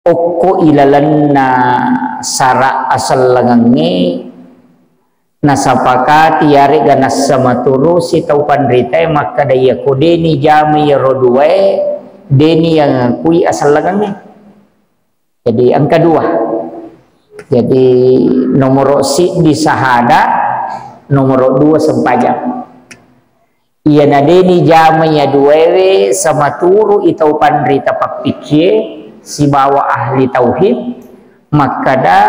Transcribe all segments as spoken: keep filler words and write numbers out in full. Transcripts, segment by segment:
okko ilalenna sara asellengengnge, nasapakati yarega nassamaturu sitau panritae makkeda, iyako deni jamai iyaro duae, deni yang ngakui asellengengnge. Jadi engka dua. Jadi nomoro siddi sahada, nomoro dua sempajang. Iyana deni jama iya duaewe samaturu itau panrita pappikkie sibawa ahli tauhid makkada,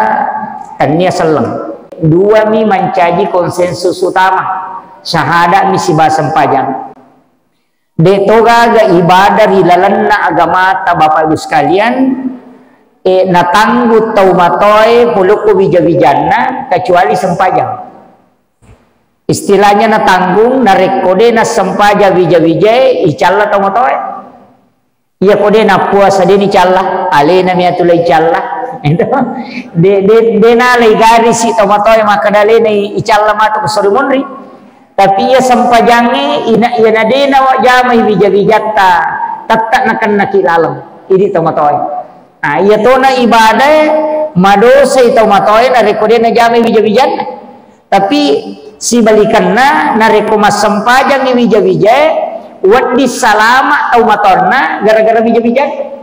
tennia selleng. Duami mancaji konsensus utama, syahadami siba sempajang. De togaga ibadah ri lalenna agamata, Bapak Ibu sekalian, e, natanggung tau matoe polokko wija-wijanna kecuali sempajang. Istilahnya natanggung, narekko de nassempajang wija-wijae, icalla tau matoe. Iyako de nappuasa, de nicalla, alena miatu lai calla. De, de, de nalai garisi tau matoe makkada alena icalla matu ko sori monri. Tapi iya sempajangnge, ina, iyana de nawajamai wija-wijatta, tette nakennaki laleng. Idi tau matoe. Ah, iya tona ibadae, madosai tau matoe narekko de najamai wija-wijanna. Tapi sibalikanna, narekko massempajangngi wija-wijae, wedding salama tau matonna gara-gara wija-wijae.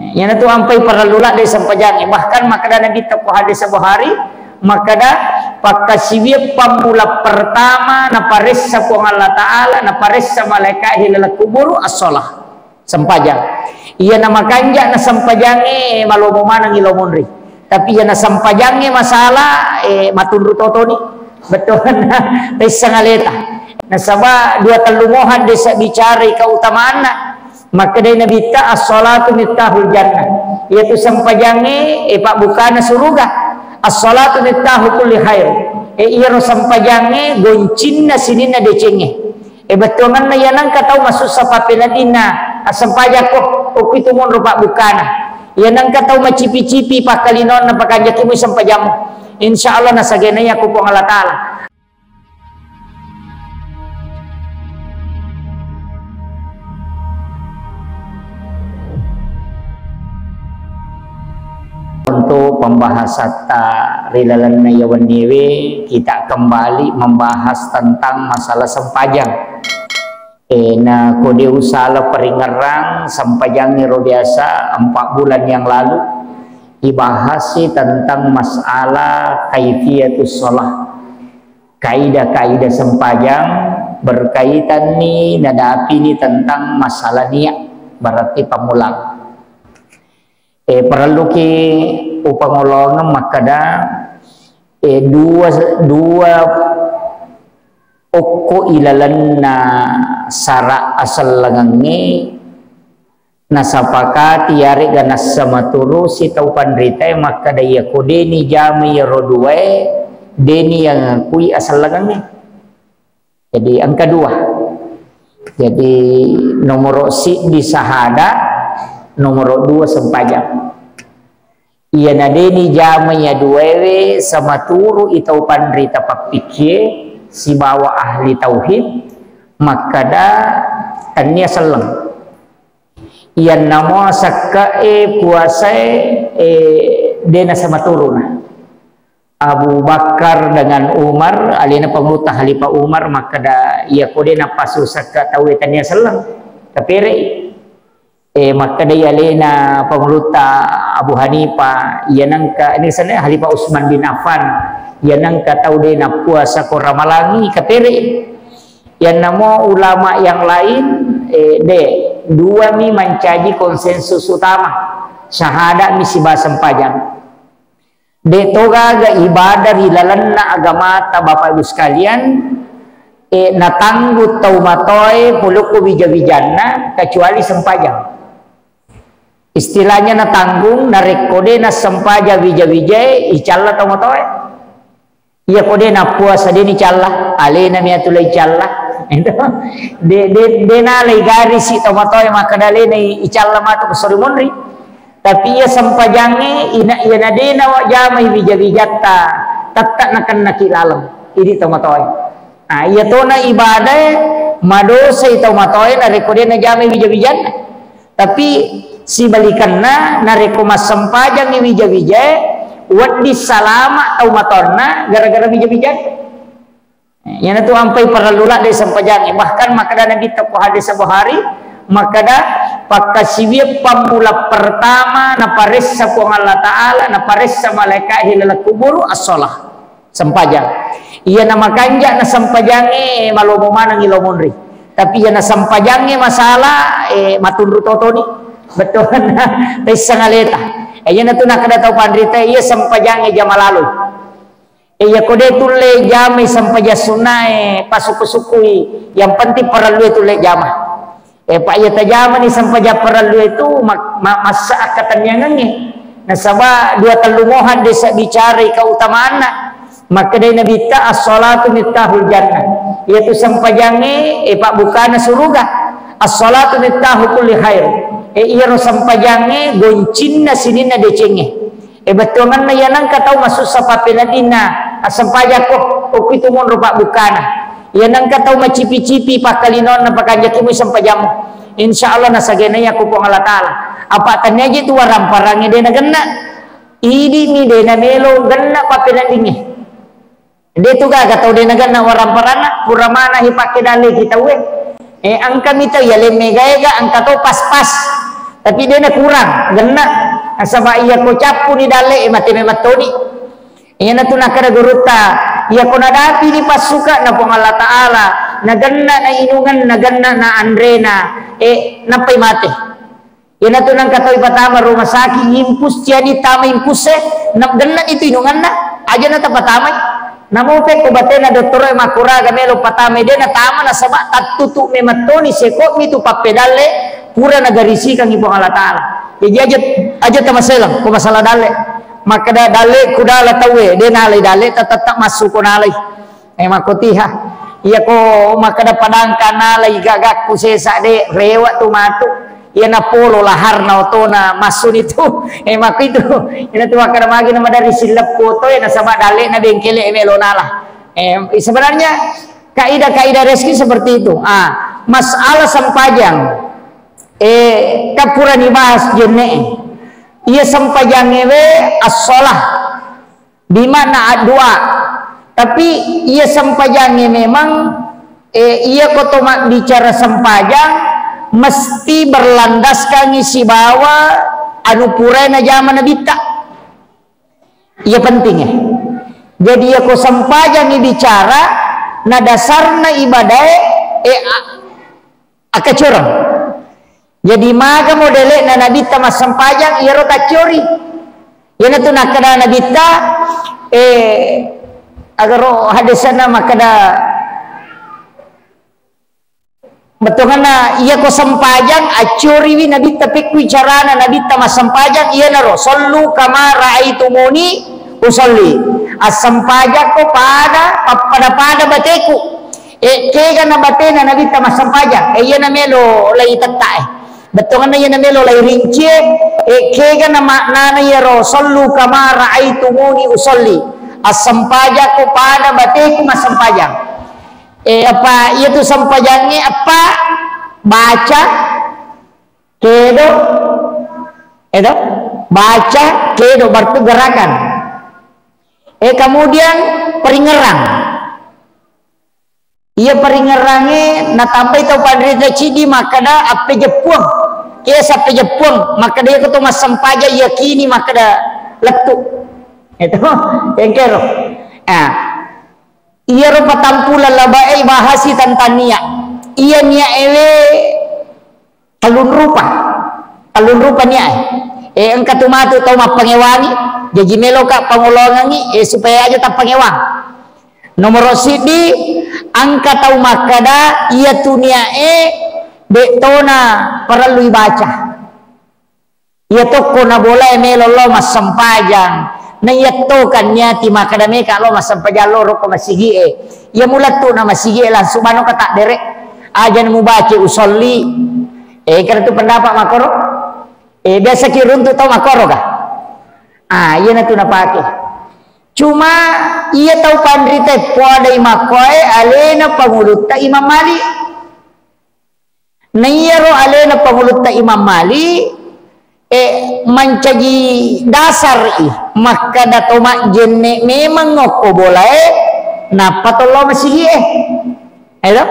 Iyanatu ampai parellu ladde sempajangnge. Bahkan makkeda Nabitta ko hadis Bukhari, makkeda, pakkasiwiang pammula pertama naparessa Puang Allah Ta'ala, naparessa malaika'e ri laleng kuburu, as-shalah. Sempajang. Iyana makanja na sempajangnge malomo manengngi lao monri. Tapi iyana sempajangnge masalah, eh, matunru totoni. Bettuanna, taisseng aleta. Nasaba dua tellu mohang desa bicarai keutamaanna. Makkedai Nabitta, "As-shalatu miftahul jannah." Iyatu sempajangnge, eh, pabbukana suruga. "As-shalatu miftahu kulli khair." Eh, iyaro sempajangnge goncinna sininna decengnge. E, bettuangenna iyanengka tau masussa pappeneddinna assempajakko, okkitu monro pabbukkana. Iyanengka tau macipi-cipi pakkalinonna pakanjaki mui sempajammu. Insya Allah nasagenai aku Puang Allah Ta'ala. Untuk pembahasatta ri lalenna iya wenniewe, kita kembali membahas tentang masalah sempajang. Eh, na ko de usala peringerang, sempajangnge ro biasa empat bulan yang lalu, ibahasi tentang masalah kaifiatus shalah. Kaidah-kaidah sempajang berkaitan ni, nadapi ni tentang masalah niat, berarti pammulang. Eh, parelluki upangolongeng makkeda, eh, dua, dua okko ilalenna sara asellengengnge nasapakati yarega nassamaturu sitau panritae makkeda, iyako de nijama iyaro duae, de niyangakui asellengengnge. Jadi engka dua. Jadi nomoro siddi sahada, nomoro dua sempajang. Iyana de nijama iya duaewe samaturu itau panrita pappikkie sibawa ahli tauhid makkeda, tennia selleng. Iyanna mua sekke'e puasae, eh, de nasamaturuna. Abu Bakar dengan Umar, alena pangulutta Khalifah Umar makkeda, iyako de nappasu sekke tauwe tennia selleng, kapere'i. Eh, makkedai alena pangulutta Abu Hanifah, iyanengka, ini sana Khalifah Utsman bin Affan, iyanengka tau de nappuasa ko Ramalangi, kapere'i. Yannamo ulama yang lain, eh, de, duami mancaji konsensus utama, syahadami siba sempajang. De togaga ibadah ri lalenna agamata, Bapak Ibu sekalian, eh, natanggung tau matoe polokko wija-wijanna kecuali sempajang. Istilahnya natanggung, narekko de nassempajang wija-wijae, icalla tau matoe. Iyako de nappuasa, de nicalla, alena miatu lai calla. De, de, de nalai garisi tau matoe makkeda alena i-, icalla matu ko sori monri. Tapi iya sempajangnge, ina, iyana de nawajamai wija-wijatta, tette nakennaki laleng. Idi tau matoe. Nah, iya tona ibadae, madosai tau matoe narekko de najamai wija-wijanna. Tapi Sibalikanna, narekko massempajangngi wija-wijae, wedding salama tau mataonna gara-gara wija-wijae. Iyanatu ampai parellu ladde sempajangnge. Bahkan makkeda Nabitta ko hadis Bukhari, makkeda, "Pakkasiwiang pammula pertama naparessa Puang Allah Ta'ala, naparessa malaika'e ri laleng kuburu, as-shalah." Sempajang. Iyana makanja na sempajangnge malomo manengngi lo monri. Tapi iyana sempajangnge masalah, eh, matunru totoni. Bettuanna, taisseng aleta. Eh, iyanatu nakkeda tau panrita, iya sempajangnge jama laloi. Eh, iya ko de tulle jamai sempajang sunnae, pasukku-sukkui. Yang penting parellue tulle jama. Eh, pa iya tajamani sempajang parellue tu ma-, ma-, massa akkatenniangengnge. Nasaba dua tellu mohang desa bicarai keutamaanna. Makkedai Nabitta, "As-shalatu miftahul jannah." Iyatu sempajangnge, eh, pabbukana suruga. "As-shalatu miftahu kulli khair." Eh, iyaro sempajangnge goncinna sininna decengnge. Eh, bettuangenna iya nengka tau masussa pappeneddinna assempajakko, okki tu monro pabbukana. Iya nengka tau macipi-cipi pakkalinonna pakanjaki mui sempajammu. Insya Allah nasagenai yakko Puang Allah Ta'ala. Apa tenniaji tu waramparangnge de nagenna. Idi'mi de namelo genna pappeneddingnge. De tu gaga tau de nagenna waramparanna, pura mana hi pakke dalle ki tauwe. Eh, engka mi tau yaleng mega-ega, engka to pas-pas. Tapi de nakurang, genna. Nasaba iya ko cappuni dalle, eh, mate memettoni. Iyanatu nakkeda gurutta, iya ko nadapini passuka na Puang Allah Ta'ala, nagenna na inungan, nagenna na anrena, eh, nappai mate. Iyanatu nengka tau ipatama rumah sakit, impus, ciani tama impus e, na-, genna itu inunganna, aja na tapatamai. Namo pekko batena dottoro e makkuraga melo patamai, de natama nasaba tattutu memettoni seko'mi tu pappedalle, pura nagarisikangi Puang Allah Ta'ala. Jadi aja, aja tamaselang ko masalah dalle. Makkeda dalle ku dala tauwe, de nalai dalle, ta-, tetap massu ko nalai. Eh, makkotiha. Iya ko makkeda padangka nalai gagakku sesa de, rewa tu matu. Iya napolo laharna otona massuni tu. Eh, makko itu. Ina tu makkeda magi na madari silleppu oto e nasaba dalle na bengkele e melo nala. Eh, sebenarnya kaidah-kaidah rezeki seperti itu. Ah, masalah sempajang. Eh, kan pura nibahas jenne. Iya sempajangnge we as-shalah. Di makna addu'a. Tapi iya sempajangnge memang, eh, iya ko to mabbicara sempajang mesti berlandaskangi sibawa anu purae najama nabitta. Iya penting ya. Jadi iya ko sempajangngi bicara na dasarna ibadae, eh, a-, akkacoreng. Jadi maga modele'na nabitta massempajang iyaro taccori. Iyanatu nakkeda nabitta, eh, agaro hadisana makkeda, bettuanna iya ko sempajang accoriwi nabitta pekkui carana nabitta massempajang iyanaro, "Sallu kama raaitumuni usalli." Assempajakko pada, pappada-pada bateku. Eh, kega na batena nabitta massempajang, eh, iyana melo lai tetta e. Bettuanna iyana melo lai rinci e, eh, kega na maknana iyaro, "Sallu kama raaitumuni usalli." Assempajakko pada bateku massempajang. Eh, apa iyatu sempajangnge apa? Baca, kedo, edo? Baca, kedo, berarti gerakan. Eh, kemudian peringerang. Iya peringerangnge natambai tau panrita ciddi makkeda appejeppuang. Kesa appejeppuang, makkeda iya ko to massempajang yakini makkeda lettu. Itu, engkero. Ah. Iyaro patampulang labae bahasi tentang niat. Iya niat ewe Tellung rupa. Tellung rupa niae. Eh, engka tu matu tau mappangewangi, jaji meloka pangoloangengi, eh, supaya aja tappangewang. Nomoro siddi, engka tau makkeda, iya tu niae, de tona parellu ibaca. Iya tokko na bolae melo lo massempajang. Na iya to kan niati makkeda meka lo massempajang lo rokko masigie. Iya mulettu na masigie langsung mano ka taddere. Aja mubaca usolli. Eh, kira tu pendapat makoro. Eh, biasa ki runtu tau makoro ka? Ah, iya na tu napake. Cuma iya tau panrita poadai makkoe alena pangulutta Imam Malik. Na iyaro alena pangulutta Imam Malik, Eh, mancaji dasar i, makkada to majjenne memang okko bolae, nappa to lao masigie. Ayo,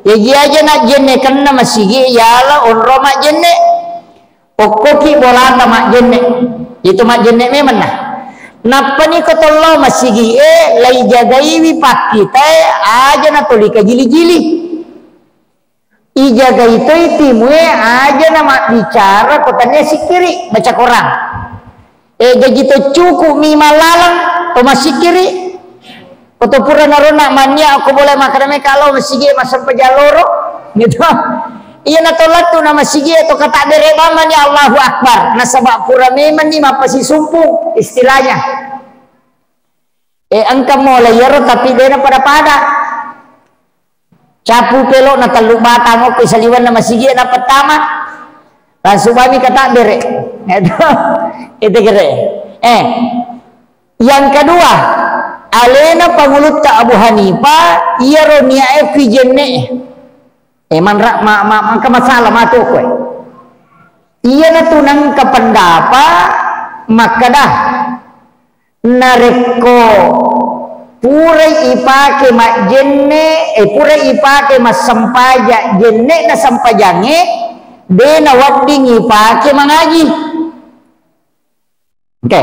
jaji aja najjenne kenna masigie, yala onro majjenne. Okkoki bolata majjenne, itu majjenne memang nah. Nappani ko to lao masigie, lai jagaiwi pakkitae, aja natoli kajili-jili. Ijagai toi timue aja na mabbicara ko tania sikkiri, baca Quran. Eh, jaji to cuku mi mallalang, to massikkiri. Ko to pura narona mania ko boleh makkada me kalau masigi massempajang loro. Gitu. Iya na to lettu na masigi to kata bere bamani Allahu Akbar. Nasaba pura memang ni mappasisumpu istilahnya. Eh, engka mola iyaro tapi dena pada-pada. Capu pelo na tellu batang okko saliwenna masigi na pertama. Langsung bami kata bere. Itu, itu kere. Eh, yang kedua, alena pangulutta Abu Hanifah, iyaro niae fi jenne. Eh, manra, ma, ma, mangka masalah matu koe. Iyana tu nangka pendapa makkada. Narekko purai ipake majjenne, eh, purai ipake massempajang jenne'na sempajangnge, de nawedding ipake mangaji. Oke.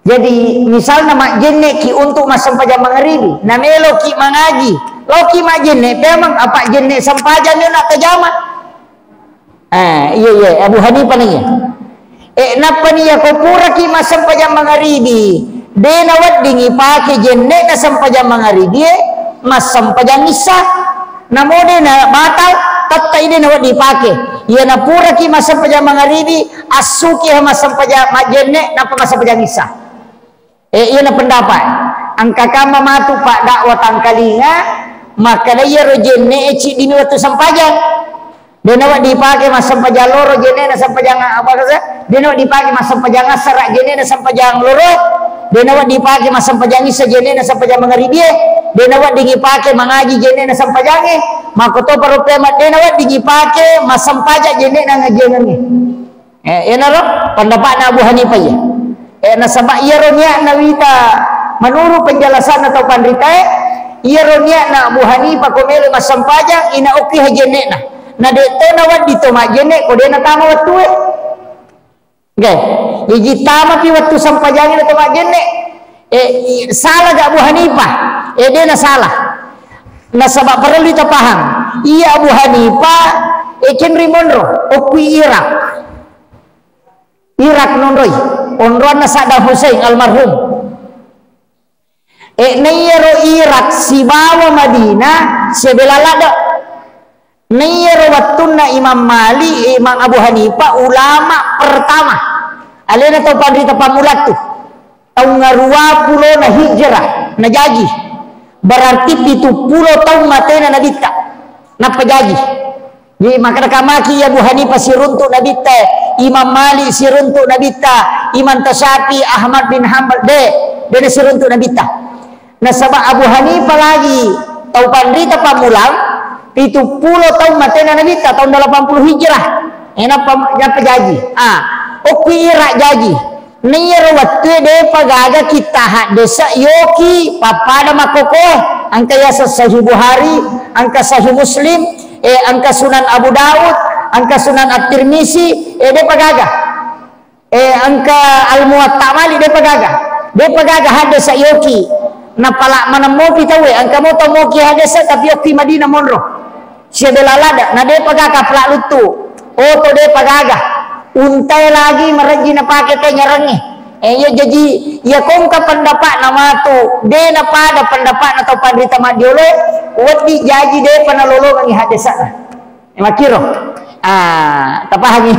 Jadi, misalna majjenne ki untuk massempajang mangaribi, nameloki mangaji, loki majjenne pemang apa jenne sempajang yo nak tajama. Eh, iya, iya, Abu Hanifah naiya. Eh, nappa ni yako puraki massempajang mangaribi, de nawedding ipake jenne'na sempajang mangaribi, eh, massempajang issa. Namo de na batal, tetta ide nawedding ipake. Iya napuraki massempajang mangaribi, assuki ha massempajang majjenne, nappa massempajang issa. Eh, iyana pendapat. Engka kamma matu pak dakwa tangkalinga, makkada iyaro jenne e ciddi ni wettu sempajang. De nawedding ipake massempajang loro jenne na sempajang apa kasa? De nawedding ipake massempajang assara jenne na sempajang loro. De nawedding ipake massempajang issa jenne na sempajang mangaribie. De nawedding ipake mangaji jenne na sempajange. Makkoto paro pema de nawedding ipake massempajang jenne na ngajiange. Eh, iyanaro pendapatna Abu Hanifah iya. Eh, nasaba iyaro niatna wita menurut penjelasanna tau panritae, iyaro niatna Abu Hanifah ko melo massempajang, ina okki ha jenne'na. Na de to nawedding to majjenne ko de natama wettue. Oke. Jaji tamapi wettu sempajangi na to majjenne. Eh, i-, salah ga Abu Hanifah? Eh, de na salah. Nasaba parellu tapahang. Iya Abu Hanifah, eh, kenri monro, okki Irak. Irak nonroi, onroanna Saddam Hussein almarhum. Eh, naiyaro Irak sibawa Madinah sebela ladde. Naiyaro wettunna Imam Malik, Imam Abu Hanifah, ulama pertama. Alena tau panrita pammulattu. Taung ngarua pulona hijrah najaji. Berarti pitu pulo taung matena nabitta. Nappa jaji. Jadi, makkeda kamaki iya Abu Hanifah siruntu nabitta, Imam Malik siruntu nabitta, Imam Tasyafi, Ahmad bin Hambal, de, de na siruntu nabitta. Nasaba Abu Hanifah lagi tau panrita pammulang, pitu pulo taung matena nabitta, taung delapan puluh Hijrah. Eh, nappa, nappa jaji. Ah, okki Irak jaji. Naiyaro wettue depa gaga kitta haddesa yoki pappada makkokoe, engka yaseng Sahih Bukhari, engka Sahih Muslim, eh, engka Sunan Abu Daud, engka Sunan At-Tirmizi, eh, depa gaga. Eh, engka Al-Muwatta Malik depa gaga. Depa gaga haddesa yoki. Napala maneng mopi tauwe, engka mo tau moki haddesa tapi okki Madinah monro. Siaga lalada, na depa gaga pala luttu. Oto depa gaga. Untae lagi marejji napake te nyarangnge. Eh, iya jaji, iya kongka pendapat na matu, de na pada pendapat na tau panrita maddiolo, weddi jaji depa nalolongengi haddesana. Eh, makkiro. Ah, tapahangi.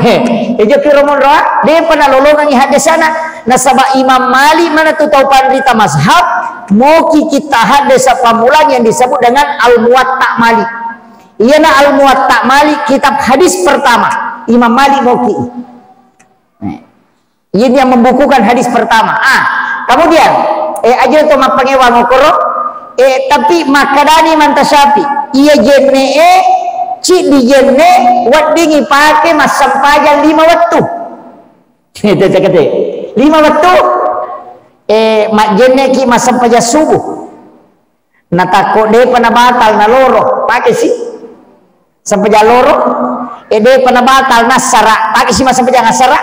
Ejo kiro monro, ah? Depa nalolongengi haddesana. Nasaba Imam Malik mana tu tau panrita mazhab, moki kitta haddesa pammulang yang disebut dengan Al-Muwatta Malik. Iyana Al-Muwatta Malik, kitab hadis pertama Imam Malik moki. Ini yang membukukan hadis pertama. Ah, kemudian, eh, aja to mappangewa ngokoro, eh, tapi makkadani Imam Tasyafi, iya jenne e, ciddi jenne, weddingi pake massempajang lima wettu. Itu cakete. Lima wettu, eh, majjenneki massempajang subuh. Natakko depa nabatal naloro, pake si sempajang loro, eh, depa nabatal nassara, pake si massempajang assara.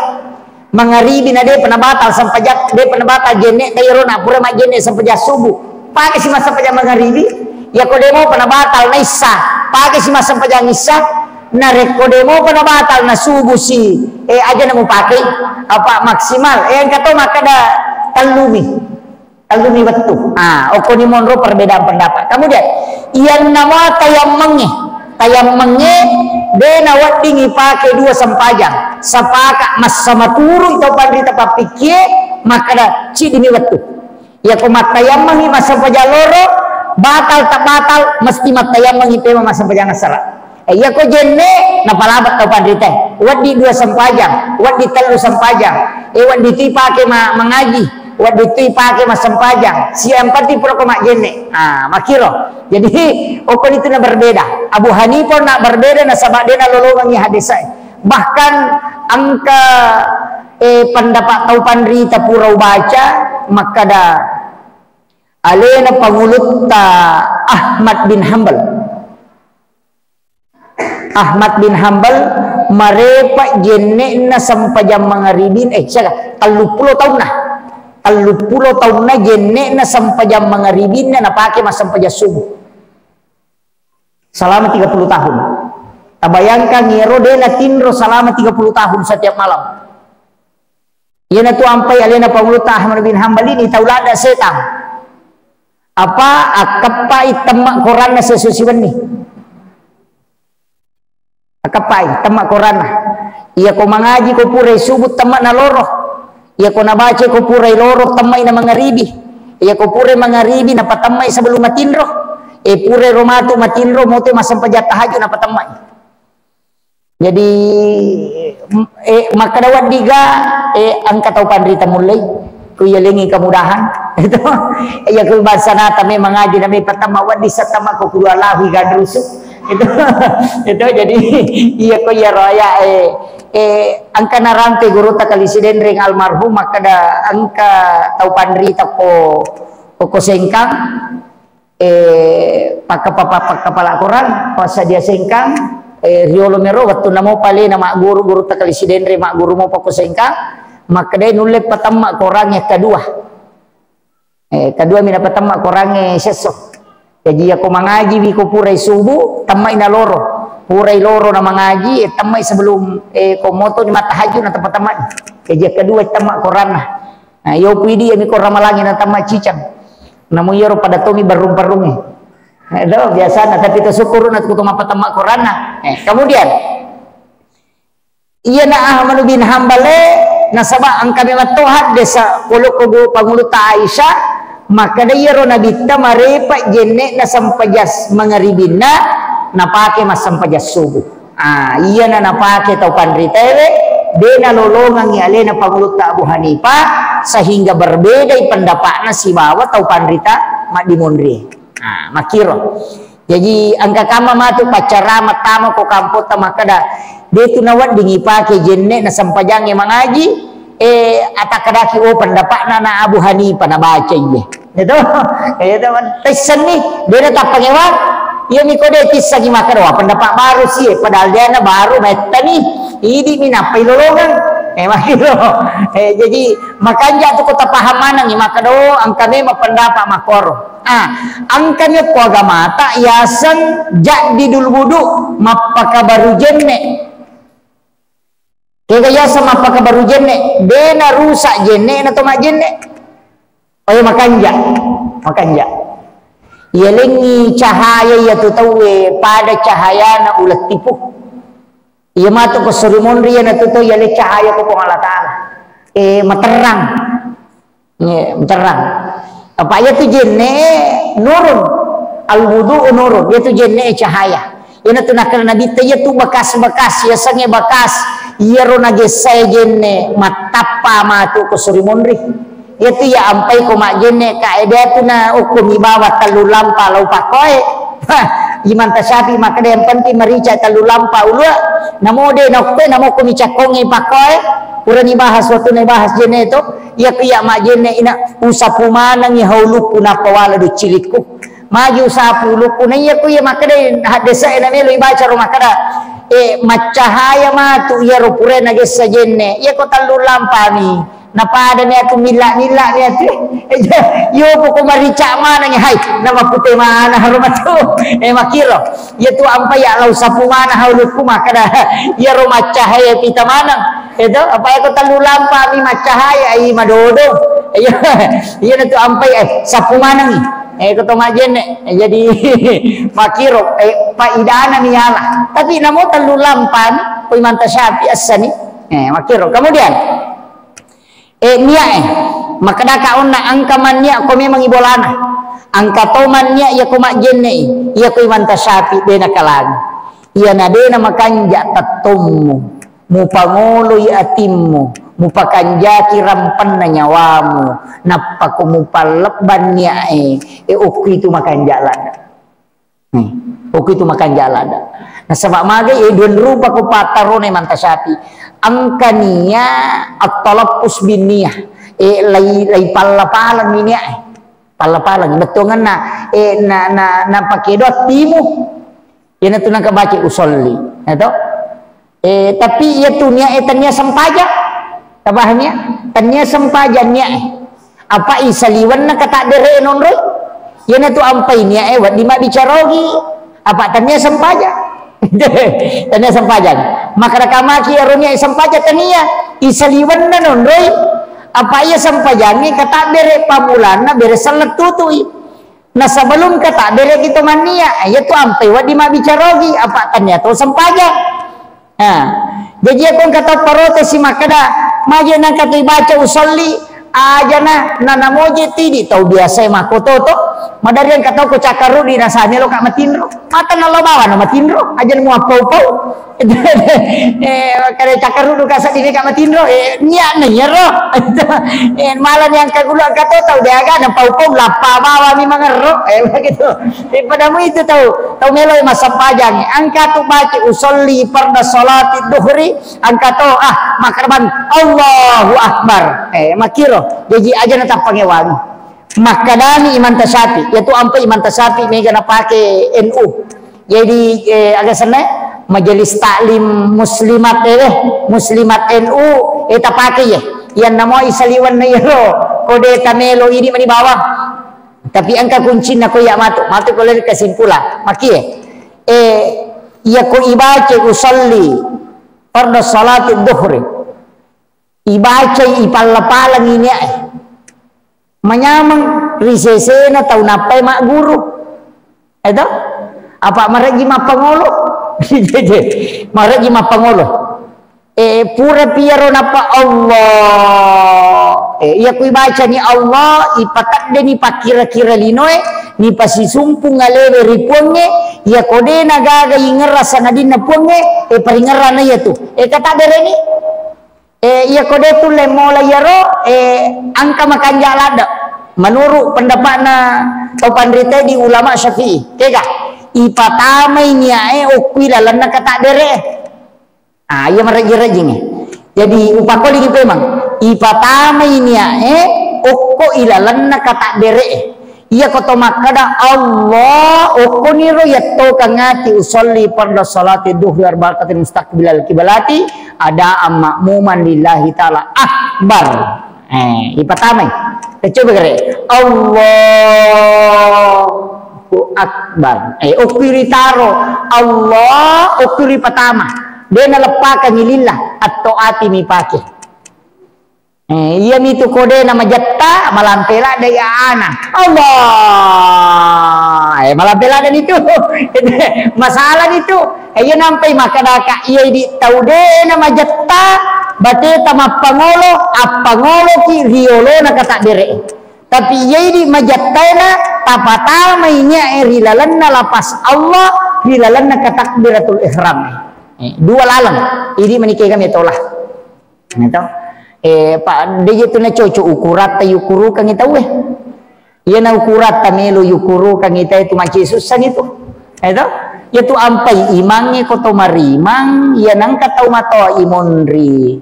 Mangaribi na depa nabatal sempajang, depa nabatal jenne, na iyaro na pura majjenne sempajang subuh, pake si massempajang mangaribi. Yako demopa nabatal naissa, pake si massempajang issa. Narekko demopa nabatal na subuh si, eh, aja na mupake, apa maksimal, eh, engka to makkeda tellumi. Tellumi wettu. Ah, okkoni monro perbedaan pendapat. Kemudian, iyanna mua tayammengnge. Tayammengnge, de nawedding ipake dua sempajang. Sepakat massa maturu tau panrita pappikkie, makkeda ciddimi wettu. Iyako mattayammengngi massempajang loro, batal tak batal, mesti mattayammengngi pema massempajang assara. Eh, iyako jenne, napalabek tau panrita. Weddi dua sempajang, weddi tellu sempajang. Eh, weddi tu ipake ma-, mangaji, weddi tu ipake massempajang. Siang pati pura ko majjenne. Ah, makkiro. Jadi, okkoni tu na berbeda. Abu Hanifah na berbeda nasaba de nalolongengngi hadisai. Bahkan engka, eh, pendapat tau panrita pura ubaca, makkeda alena pangulutta Ahmad bin Hambal. Ahmad bin Hambal marepa jenne'na sempajang mangaribin, eh, siaga? Telluppulo taunna. Telluppulo taunna jenne'na sempajang mangaribinna napake massempajang subuh. Selama tiga puluh tahun. Tabayangkan, iyaro de natinro selama tiga puluh tahun setiap malam. Iyanatu ampai alena pangulutta Ahmad bin Hambal ini tau ladda setang. Apa akkeppai temma koranna sesu siwenni. Akkeppai temma koranna. Iyako mangaji ko purai subuh temma na loro. Iyako nabaca ko purai loro temmai na mangaribi. Iyako purai mangaribi napatemmai sebelum matinro. E purai ro matu matinro mote massempajang tahajud napatemmai. Jadi, eh, makkeda weddiga, eh, engka tau panrita mullei, ku yalengi kemudahan. Itu, iya ku bangsa nata memang ngaji na me pertama weddi setama ko kudu Allahu gandrusu. Itu, itu jadi, iya ko iya roya, eh, eh, engka narampe gurutta Kali Sidenreng almarhum makkeda engka tau panrita ko, ko, ko Sengkang. Eh, pakkapa-, pakkapala Korang, passadia Sengkang, eh, riolo mero wettunna mopa alena magguru, gurutta Kali Sidenreng magguru mopa ko Sengkang, makkedai nulle patemma Korang yang kedua. Eh, kedua mina patemma Korang, eh, sesso. Jaji, yako mangaji wi ko purai subuh, temmai na loro. Purai loro na mangaji, eh, temmai sebelum, eh, ko moto ni mattahajud na tempat-tempat. Jaji, yang kedua temma Koranna. Nah, yo pui dia mi ko ramalangi na temma cicang. Namu iyaro pada tomi barrung-barrungnge. Eh, do, biasana, tapi tasyukuruna tu mappatemma Koranna. Eh, kemudian, iyana Ahmad bin Hambal e, nasaba engka memang to haddesa, polo ko gu-, pangulutta Aisyah, makkeda iyaro nabitta marepa jenne'na sempajas mangaribinna, napake massempajas subuh. Ah, iyana napake tau panritaewe, de nalolongengngi alena pangulutta Abu Hanifah, sehingga berbedai pendapatna sibawa tau panrita maddimonri. Ah, makkiro. Jaji, engka kamma matu paccarama tama ko kampotta makkeda, de tu nawedding ipake jenne'na sempajangnge mangaji, eh, atakkedaki, oh, pendapatna na Abu Hanifah nabaca iye. Itu, itu, tessenni, de na tappangewa. Iya mi ko de tissengi makkeda, wah, pendapat baru sie, padahal de na baru mettani, idi mi nappai lolongeng. Eh, makkiro. Eh, jadi, makanja tu ko tapaham manengngi makkeda, oh, engka memang pendapat makkoro. Ah, engkani ko agamata yaseng jaddidul wudu, mappakabaru jenne. Kega yaseng mappakabaru jenne, de narusak jenne na to majjenne. Oh ya, makanja. Makanja. Yalengngi cahaya iya tu tauwe pada cahayana ulettipu. Iya matu ko suri monri iya natu to yale cahaya ko Puang Allah Taala. Eh, materrang. Nge, terang. Apa iya tu jenne nurun. Al-wudu nurun. Iya tu jenne cahaya. Iyana tu nakkeda Nabitta, iya tu bekas-bekas, iya sengnge bekas. Iyaro nagessae jenne mattappa matu ko suri monri. Iya tu iya ampai ko majjenne ka, eh, de tu na okko mi bawa tellu lampa lau pakkoe. Hah, Imam Tasyafi'i makkeda yang penting merica tellu lampa ulua. Namo de na okkoe, namo ko mi cakkongnge pakkoe. Purani bahas, waktu na bahas jenne to, iya ku iya majjenne ina, usapu manengi haulukku nappa wala doccilikku. Magi usapu ulukku, na iya ku iya makkeda haddese na melo ibaca ro makkeda, eh, maccahaya matu iya ro purana gessa jenne, iya ko tellu lampami. Napada ni atu milla-milla ni atu. Yo poko marica maneng, hai, nama pute mana haro matu. Eh, makiro. Iya tu ampai ya lau sapu mana haulukku makkeda, iya ro maccahaya pita maneng. Itu, apa ya, ko tellu lampa mi maccahaya, ai madodo. Iya, iya na tu ampai, eh, sapu maneng. Eh, ko to majjenne. Eh, jadi, makiro, eh, paidana mi ala. Tapi namo tellu lampa mi, ko Imam Tasyafi essani. Eh, makiro. Kemudian, eh, nia, eh, makkedaka onna engka mannia ko memang ibolana. Engka to mannia iya ko majjenne, iya ko Imam Tasyafi, dena kalangi. Iyana dena makanja tettommu. Mupangoloi atimmu, mupakanjaki rampenna nyawamu, nappa ko mupallebbang niae, e, okko itu makanja ladda. Hmm. Okko itu makanja ladda. Nasaba magai, e, dua rupa ko pattarona Imam Tasyafi. Engka nia at-talaffus bin niyah, e, lai, lai palla-palang ni niae. Palla-palang bettuangenna, e, na, na, na pake doa timu. Iyanatu nengka baca usolli, ya to? Eh, tapi iya tu niat, eh, tania sempajang. Tapahannya? Tania sempajang niat, eh. Apa isaliwenna kata dere nonroi? Iyanatu ampai niat, eh, wedding mabbicara ogi. Apa tania sempajang? Tania sempajang. Maka rakamaki ero niat sempajang tania. Isaliwenna nonroi. Apa iya sempajangi kata bere pamulanna bere sellettutui. Nah, sebelum kata bere kita mania, iya tu ampai wedding mabbicara ogi, apa tania to sempajang. Nah, jadi aku engka tau protes si makkeda, maje nangka tu ibaca usolli, ajana, na namoje tidi tau biasa mako toto, madari engka tau ko cakaru di nasane lo ka matinro, mata nallo bawa na matinro, ajana muappau-pau. Eh, kada cakaru duka seddi ka matinro, eh, niat na iyaro. Eh, malah yang kagulu angka to tau deaga na pau-pau lappa bawa mi mangerro. Eh, begitu. Eh, padamu itu tau, tau melo massempajang. Angka tu baca usolli farda salati duhri, angka to, ah, makarban Allahu Akbar. Eh, makiro. Jadi aja na tappangewangi. Makkadani Imam Tasyafi, yaitu ampe Imam Tasyafi mega napake N U. Jadi, eh, aga senna, Majelis Taklim Muslimat, eh, Muslimat N U, eh, tapake ye. Yang namo isaliwan na yero, kode tamelo ini mani bawang. Tapi engka kuncinna ko iya matu, matu ko lari kesimpulan. Makie, eh, iya ko ibace usolli fardu salati duhri. Ibacai, ipalla-pallangi niae. Manyameng ri sesena tau nappai magguru. Eto? Apa mareji mappangolo? Mareji mappangolo. Eh, pura piaro nappa Allah. Eh, iya kui bacani Allah, ipateddeni pakkira-kira linoe, nipasisumpung alewe ri Puangnge, iya kodena gaga ingerra sangadinna Puangnge, eh, paringerrana iya tu. Eh, kata bereni? Eh, iya kode tulle mola iyaro, eh, angka makanja ladde. Menurut pendapatna tau panrita di ulama Syafi'i, kega? Ipatamai niae okko ilalenna kata bere. Ah, iya marejing-rejing. Jadi upakolingi pemang. Ipatamai niae okko ilalenna kata bere. Iya ko to makkeda, "Allah, okkoniro yatto kangati usolli farda salati duhri arba rakatin mustaqbilal kibalati, adaan ma'muman lillahi ta'ala akbar." Eh, ipatamai. Kita coba gere. Allahu akbar. Eh, okko ritaro. Allah, okko ripatama. De naleppakangi lillah. Atto ati mipake. Eh, iya mitu kode na majetta, malampe ladde iya ana. Allah. Eh, malampe ladde nitu. Masalah nitu. Eh, iya nampai makkedaka, iya idi tau de na majetta, bateta mappangolo, appangoloki riolona kata bere. Tapi iya idi majettaena, tapatamai niae ri lalenna lapas Allah, ri lalenna katakbiratul ihram. Eh, dua laleng. Idi manike kami tola. Gitu. Eh, Pak, de je tu na cocok ukuratta yukurukangi tauwe. Iya na ukuratta melo yukurukangi tauwe tu maci sussa gitu. Gitu. Iya tu ampai imangnge ko to marimang, iya nangka tau matoa imonri.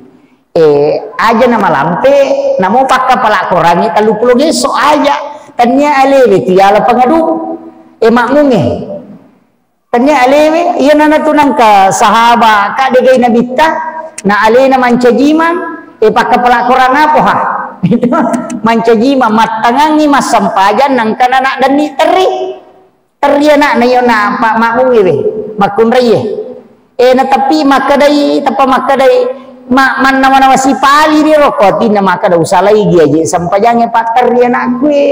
Eh, aja na malampe, namo pakkapala Korangnge telluppulo gesso aja. Tennia alewe tu yala pangadu. Eh, makmungnge. Tennia alewe, iya nana tu nangka sahaba, ka degai nabitta, na alena mancajimang, eh, pakkapala Korang apa ha? Mancajimang, mattangangi massempajang, nangka nana denni terri. Terri ana'na iyo na pa-, makmungnge we, makkunraie. Eh, na tapi makkedai, tappa makkedai, ma-, mannawa-nawa sipali ni roko, atinna makkeda usalai gi aje sempajangnge patterri anakku e.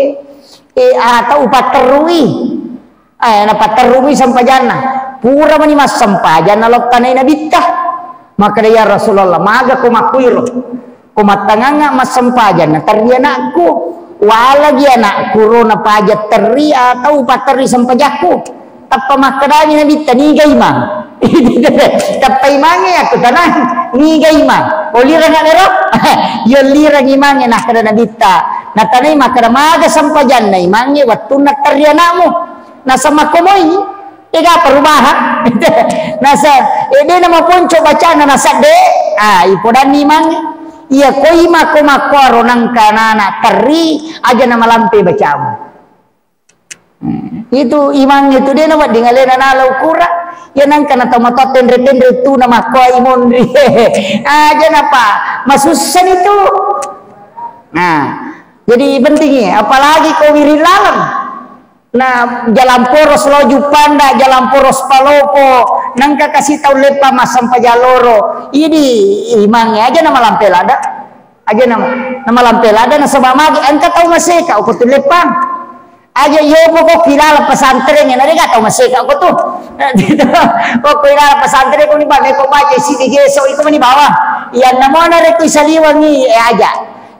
Eh, atau upatterrui. Eh, napatterrui sempajanna. Pura mani massempajang nalottanai nabitta. Makkeda, "Ya Rasulullah, maga ko makkuiro?" Ko mattangangnga massempajang, naterri anakku. Walagi anakku ro napaja terri atau paterri sempajakku. Tappa makkedani nabitta, "Niga imang?" Tappa imangnge aku tanang, "Niga imang?" Olirang anero? Yo lirang imangnge, nakkeda nabitta. Natanai makkeda, "Maga sempajanna imangnge wettunna terri anakmu?" Nasamakkomoi. Ega perubahan. Nasa, eh, de na maponco bacana nasadde. Ah, ipodanni imangnge. Iya koi makko-makkoaro nangka nana terri, aja na malampe bacamu. Hmm. Itu imangnge tu de na wedding alena nala ukura. Ya nangka na tau matoa tenre-tenre tu na makkoai monri. Aja napa masussani tu. Nah, jadi pentingnya, apalagi ko wiring laleng. Na jalan poros lo Juppanda, jalan poros Palopo, nangka kasi tau leppa massempajang loro. Idi imangnge aja na malampe lada. Aja na, na malampe lada nasaba magi engka tau maseka ko tu leppang. Aja yopo ko kilala pesantren na dega tau maseka ko tu. Ko kilala pesantren ko ni ba meko baca sidi geso iko mani bawang. Iya namona reko isaliwangi, eh, aja.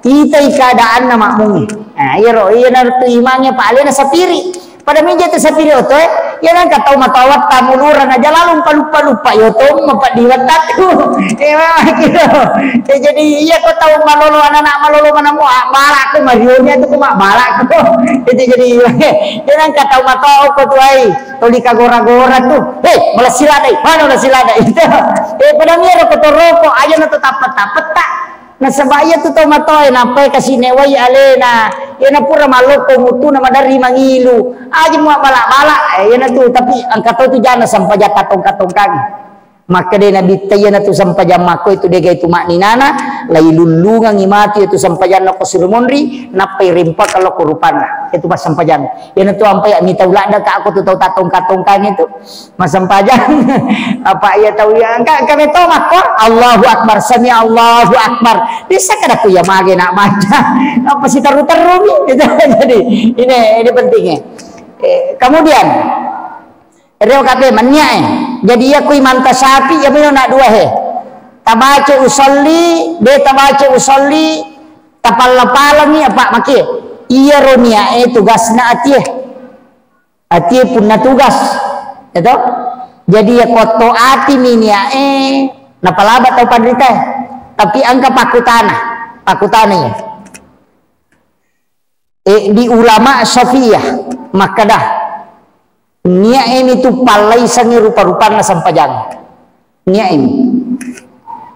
Itai keadaanna makmungnge. Nah, iyaro, iyanaro tu imangnge pa alena sapiri. Pada mija tu sapiri oto, eh. Iya nangka tau matoa tammulurang aja lalu paluppa-luppa, yo to, mapeddi wettattu. Eh, maki lo. Eh, jadi iya ko tau malolo, anak-anak malolo manamu, ah, balakku, marioni atu ko mak balakku. Itu jadi, iya nangka tau matoa ko tu ai, toli kagora-gora tu. Hei, malah siladai, mana malah siladai itu. Eh, pada miro ko toroko, aja na to tappet-tappetta. Nasaba iya tu tau matoa e, nappai kasi newai alena, iyana pura mallokko mutuna maderri mangilu, aja mua bala-bala, eh, iyana tu, tapi engka to tu jana sempajang katong-katongkangi. Makkeda Nabitta iyana tu sempajang makko itu dega itu makninana, lailullungangi matu itu sempajanna ko suri monri, nappai rimpakka lokko rupanna, itu massempajang. Iyana tu ampai mita uladda ka ko tu tau tatongka-tongkangi tu. Massempajang. Apa iya tau iya? Engka, engka meto makko, Allahu Akbar, sami Allahu Akbar. Bisa kada ku iya mage nak baca. Apa si teru-teru ni? Gitu. Jadi, ini, ini pentingnya. Eh, kemudian, reo kape mania, eh. Jadi iya kui manta sapi, iya mino nak dua he. Tabaca usolli, de tabaca usolli, tapalla-pallangi apa maki. Iya ro nia, eh, tugasna atie. Atie punna tugas, ya toh? Jadi ya kotto ati mi niae, napalaba tau panritae. Tapi engka pakkutana, pakkutana ya. Eh, di ulama Syafi'iyah, makkeda, niae mi tu pallaisangi rupa-rupanna sempajang. Niae mi.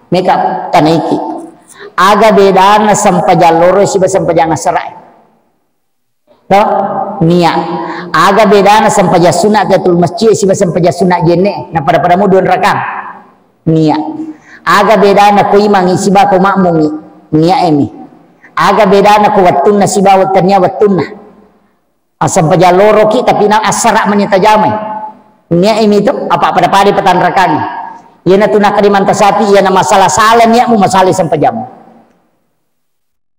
Meka tanaiki. Aga bedana sempajang loro siba sempajang asarae? To? Nia. Aga bedana sempajang sunna tahiyatul masjid siba sempajang sunna jenne? Na pada-pada mu dua rakang. Nia. Aga bedana ko imangi siba ko makmungi? Nia emi. Aga bedana ko wettunna siba wettunna wettunna? Assempajang loroki tapi na assara mani tajamai. Nia emi tu apa pada-pada patanrakangi. Iyana tu nakadi manta sapi, iyana masalah-salah niamu, masalah sempajammu.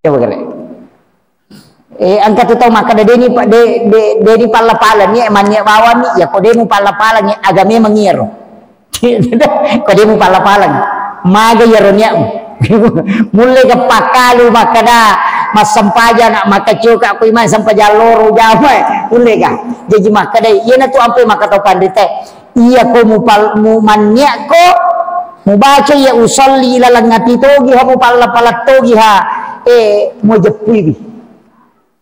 Coba kere. Eh, engka tu tau makkeda, "Deni pa-, de-, de-, deni palla-pala ni, eh, mannia bawang ni, ya ko demu palla-pala ni, aga memang iyaro." Ko demu palla-pala ni. Maga iyaro niamu. Mulle ga pakkalu makkeda, massempajang nak makkacoka ko imang sempajang loro jama, eh. Mulle ga. Jaji makkeda, iyana tu ampe makkeda tau panrita. Iya ko mupal-, mumanniakko, mubaca iya usolli ilaleng ati togi ha, mupalla-pala togi ha, eh, mujeppuiwi.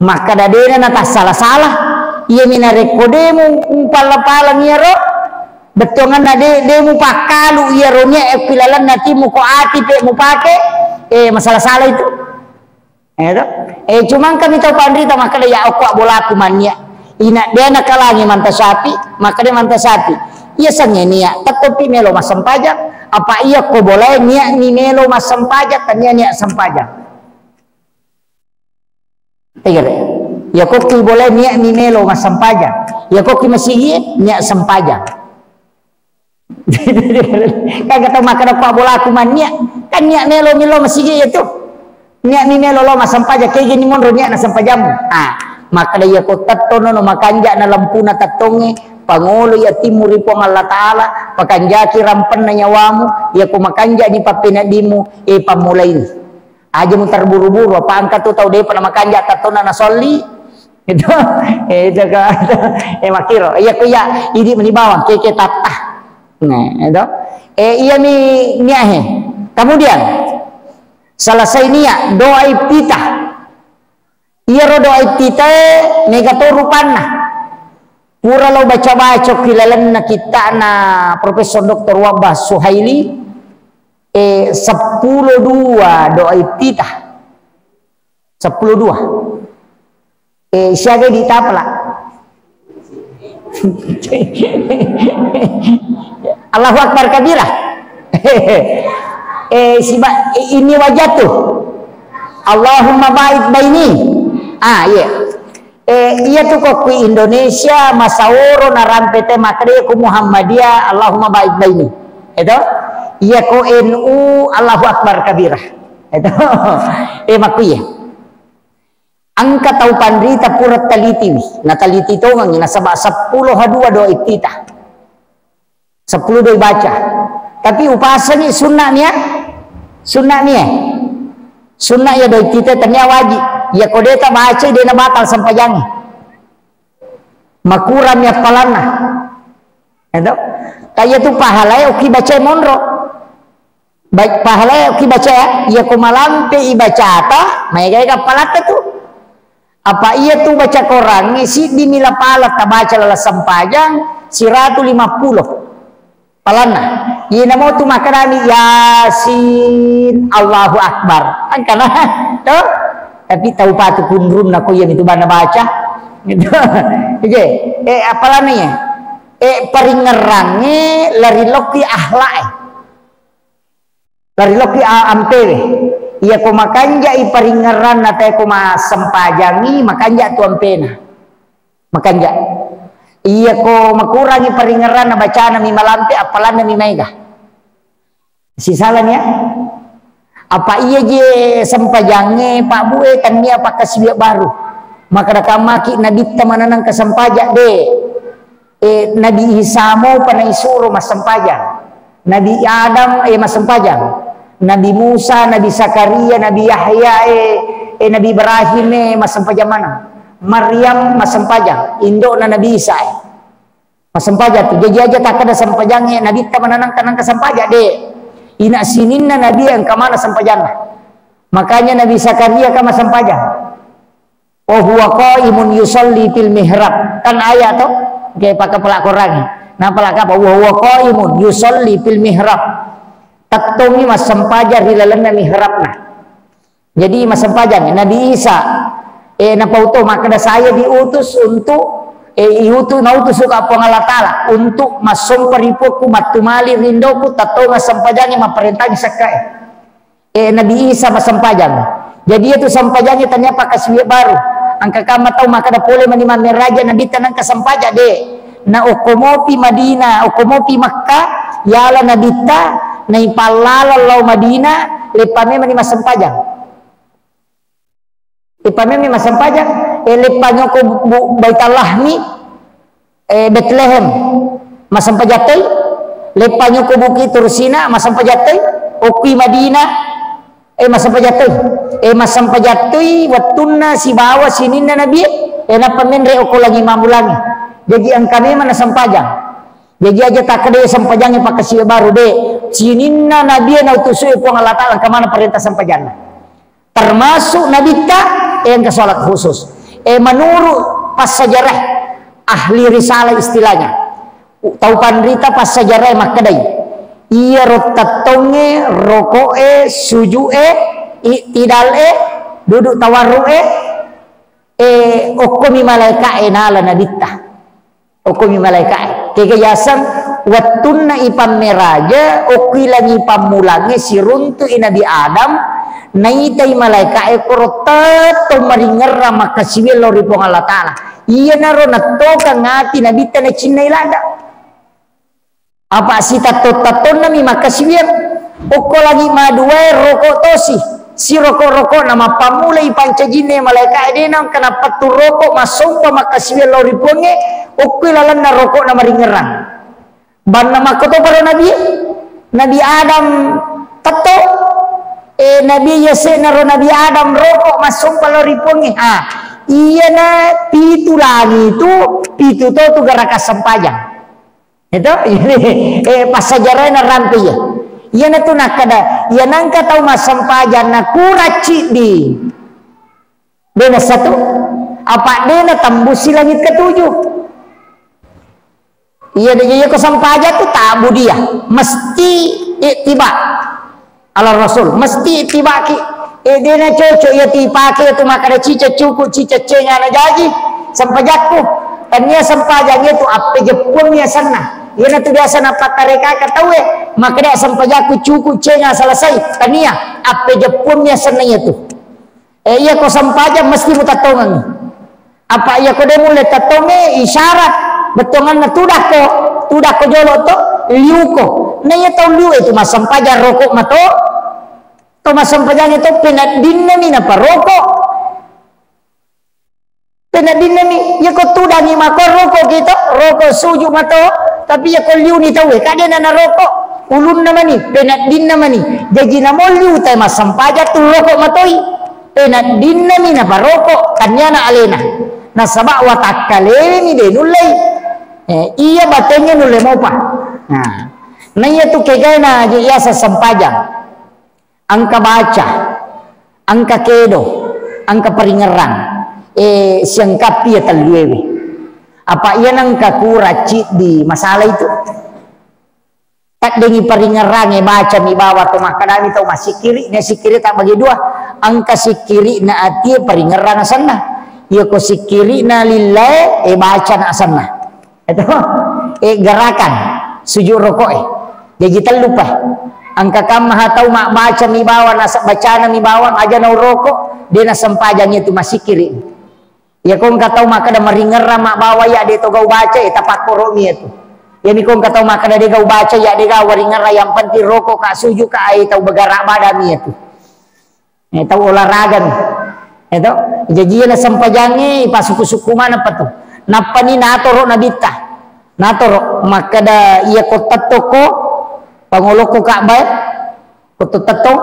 Makkeda dena natassala-sala. Iyami narekko demu mupalla-palang iyaro, bettuanganna de-, demu pakkalu iyaro nia e ku ilalenna atimu ko ati pe mupake, Eh, masalah-salah itu. Eh, to? Eh, cuma kami tau panrita makkeda, "Ya, okko bolaku mannia." Ina dia nakalangi manta sapi, makkeda manta sapi. Iya sengnge nia, tettopi melo massempajang. Apa iya ko bolae nia ni melo massempajang, tania nia sempajang. Tegere. Ya kokki bolae nia ni melo massempajang. Ya kokki masigi nia sempajang. Kan kata makkeda, "Okko bolaku mannia." Kan nia melo melo masigi ya tu. Nia mi melo lo massempajang, kegini monro nia na sempajammu. Ah, makkeda iya ko tettono no makanja na lempuna tettongnge, pangolo iya timmu ri Puang Allah Ta'ala, pakanjaki rampenna nyawamu, iya ko makanja ni pappeneddimmu, eh, pammulaini. Aja muterburu-buru, apa engka tu tau depa na makanja tettonna na solli. Itu, eh, itu ka, eh, makkiro. Iya ko iya, idi meni bawang, keke tatta. Nah, itu. Eh, iya mi, nia he. Kemudian, selesai nia, doa iftitah. Iyaro doa iftitae mega to rupanna. Pura lo baca-baca ki lalenna kitta'na Profesor Doktor Wahbah Suhaili, eh, seppulo dua doa iftitah. Seppulo dua. Eh, siaga ditapala. Allahu Akbar kabira. Eh, siba, eh, ini wajah tu. Allahumma ba'id baini. Ah, iya. Eh, iya tu ko kui Indonesia, masaoro narampe te makkeda ku Muhammadiyah, Allahumma ba'id baini. Itu? Iya ko N U, Allahu Akbar kabira. Itu. Eh, makku iya. Engka tau panrita pura talitiwi, nataliti tongengi, nasaba seppulo ha dua doa iftitah. Seppulo doa ibaca. Tapi upasengi sunna nia, sunna nia. Sunna iya doa iftitah tania wajib. Iya ko de tabacai de nabatal sempajangnge. Makurang mi appalanna. Itu. Kaya tu pahalae okki bacai monro. Baik, pahala ki baca ya, iya ko malampe i bacata, maega-ega palatta tu. Apa iya tu baca Quran, siddi mila pala tabaca lala sempajang, siratu lima puluh. Palanna. Iya namo tu makkedani, "Yasin, Allahu Akbar." Angkana, to? Tapi tau patu kunrunna ko iya mitu bana baca. Gitu. Oke. Eh, apalanna ya? Eh, paringngerangnge lari lokki akhlak e. Lari lokki a-, ampewe. Iya ko makanja'i paringngeranna tae ko massempajangngi, makanja tu ampena. Makanja. Iya ko makurangi paringngeranna bacana mi malampe, appalanna mi maega. Sisalani ya. Apa iya je sempajangnge, Pak Bu e, tannia pakkasiwiang baru. Makkeda kammaki nabitta maneneng kesempajang de. Eh, Nabi Isa mopa naisuro massempajang. Nabi Adam, eh, massempajang. Nabi Musa, Nabi Zakaria, Nabi Yahya, eh, eh, Nabi Ibrahim, eh, massempajang maneng. Maryam massempajang, indo'na Nabi Isa, eh. Massempajang tu. Jaji aja takkeda sempajang, eh, nabitta mananangka nangka sempajang, de. Ina sininna Nabi engka mana sempajanna. Makanya Nabi Zakaria kan massempajang. "Wa huwa qaimun yusalli fil mihrab." Kan ayat to? Oke, pakai pelak Quran. Nah, pelak apa? "Wa huwa qaimun yusalli fil mihrab." Tettongi massempajang ri lalenna mihrabna. Jadi massempajang Nabi Isa, eh, napauto makkeda, "Saya diutus untuk, eh, iutu-, nautus ka Puang Allah Ta'ala untuk massompa ri puakku, mattumali rindoku, tettonga sempajangi, mapparentangi sekkae." Eh, Nabi Isa massempajang. Jadi itu sempajangnge tania pakkasiwiang baru. Engka kamma tau makkeda pole mani mammeraja Nabitta nangka sempajang, de. Na okko mopi Madinah, okko mopi Makkah, yala Nabitta, naipallala lao Madinah, leppa memani massempajang. Leppa memani massempajang, eh, leppa nyoko bu-, Baitallahmi, eh, Betlehem, massempajang toi, leppa nyoko Bukit Tursina, massempajang toi, okki Madinah, eh, massempajang toi. Eh, massempajang toi wettunna sibawa sininna Nabi, eh, nappa menre okko langi mammulangi. Jaji engka memang nasempajang. Jaji aja takkeda sempajangnge pakkasiwiang baru, de. Sininna Nabi nautusui Puang Allah Ta'ala, engka mana perintah sempajanna. Termasuk Nabitta, eh, engka salat khusus. Eh, menurut passajarah, ahli risalah istilahnya. Tau panrita passajarah makkedai, iyaro tettongnge, roko'e, suju'e, Iktidal e, duduk tawarruk e, e, okkomi malaika e nala nabitta. Okkomi malaika e. Kega yaseng wettunna ipammeraja, okkui langi pammulangnge siruntu i Nabi Adam, naitai malaika e koro tettong maringerrang makkasiwiang lao ri Puang Allah Ta'ala. Iyanaro nettokang ati nabitta nacinnai ladda. Apa sitatto-tattonnami makkasiwiang. Okko langi maduae roko tosi. Siroko-rokona mappammulai pancajinna malaika e, de nangka nappettu roko massompa makkasiwiang lao ri Puangnge, okkoi lalenna rokona maringerrang. Banna makkotoparo Nabi, Nabi Adam tetto, e, Nabi yase'naro Nabi Adam roko massompa lao ri Puangnge. Ah, iyana pitu langi tu, pitu to tu garaka sempajang. Eto? Eh, passajarae narampe iya. Iyanatu nakkeda, iya nangka tau massempajang nakura ciddi. Dena satu, apa dena tambusi langit ketujuh. Iya, de, iya ko sempajang tu tak budia. Mesti ittiba. Ala Rasul, mesti ittibaki. Eh, dena cocok iya tu ipake tu makkeda cica cuku, cica cenga na jaji, sempajakku. Tania sempajang itu appejeppuang mi asenna. Iyana tu biasa napattareka ka tauwe, makkeda sempajakku cuku cenga selesai. Tania, appejeppuang mi asenna iya tu. Eh, iya ko sempajang mesti mutattongengi. Apa iya ko de mulle tattonge isyarat bettuanganna tudakko, tudakko jolo to, liuko. Na iya tau liu itu massempajang roko mato. To massempajang itu peneddinna mi naparoko. Peneddinna mi, iya ko tudangi mako roko kita, roko suju mato, tapi iya ko liuni tauwe, kadena naroko, ulunna mani, peneddinna mani. Jaji namo liu tai massempajang tu roko matoi. Peneddinna mi naparoko, kanniana alena. Nasaba watakkalewe mi de nullei. Eh, iya batengnge nulle mopa. Nah, na iya tu kegaena je iasa sempajang. Engka baca, engka kedo, engka paringerrang. Eh, siangkappi iya telluewe. Apa iya nengka kura ciddi masalah itu? Taddengi paringerrange, baca mi bawa to makkedami tau massikkiri, ne sikkiri tabbagi dua. Engka sikkiri na atie paringerrang asenna. Iya ko sikkiri na lillae, eh, baca na asenna. Itu, eh, gerakan sujud rokok, eh. Jaji tellu pa. Engka kamma ha tau mabbaca mi bawang, nasab bacana mi bawang, aja nau rokok, de nasempajang itu masikkiri. Iya ko engka tau makkeda maringerra mabbawa ya de to gau baca, eh, tapakkoro mi itu. Iya mi ko engka tau makkeda de gau baca ya de gau waringerra, yang penting rokok ka sujud ka ai tau begara bada mi itu. Eh, tau olahraga mi. Eh, to? Jaji iya nasempajangnge, ipasukku-sukku maneng pa tu. Nappani natoro nabitta. Natoro, makkeda, iya ko tettokko, pangolokko Ka'bah, ko tettong,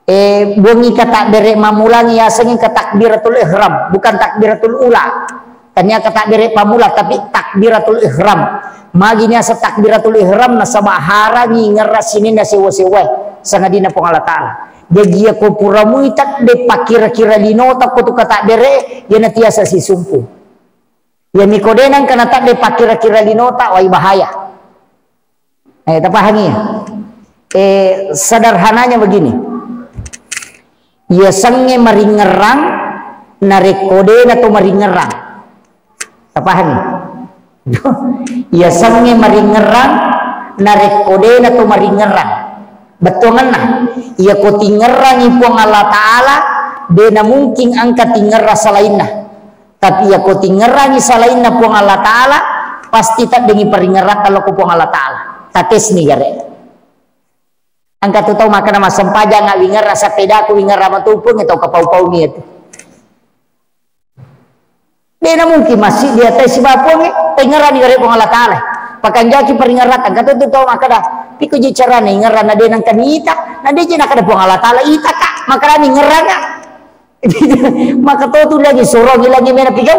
eh, buangi kata bere mamulangi yasengnge ke takbiratul ihram, bukan takbiratul ula. Tania ka takbere pammula, tapi takbiratul ihram. Magi niaseng takbiratul ihram? Nasaba harangi ngerra sininna sewa-sewae sangadinna Puang Allah Ta'ala. Jaji iya ko pura muita de pakkira-kira linota ko tu ka takbere, iyana tiasa sisumpu. Iya mi ko de nangka na tadde pakkira-kira linota, wai bahaya. Eh, tapahangi ya? Eh, sederhananya begini. Iya sengnge maringerrang, narekko de na to maringerrang. Tapahangi? Iya sengnge maringerrang, narekko de na to maringerrang. Bettuangenna, iya ko tingerrangi Puang Allah Ta'ala, de na mungkin engka tingerra salainna. Tapi iya ko tingerrangi salainna Puang Allah Ta'ala, pasti taddengi paringeratta lao ko Puang Allah Ta'ala. Tatesni gare. Engka tu tau makkeda massempajang, wingerra sepedaku, wingerra matumpung, tau kapau-pau mi itu. De na mungkin masih dia tai sibapuang, tengerani gare Puang Allah Ta'ala. Pakanjaki paringeratta, engka tu tau makkeda, piko je carana ingerra na de nangka nita, na de je nakada Puang Allah Ta'ala, ita ka, makkeda ingerranga. Maka to tu lagi surogi lagi mena pigau.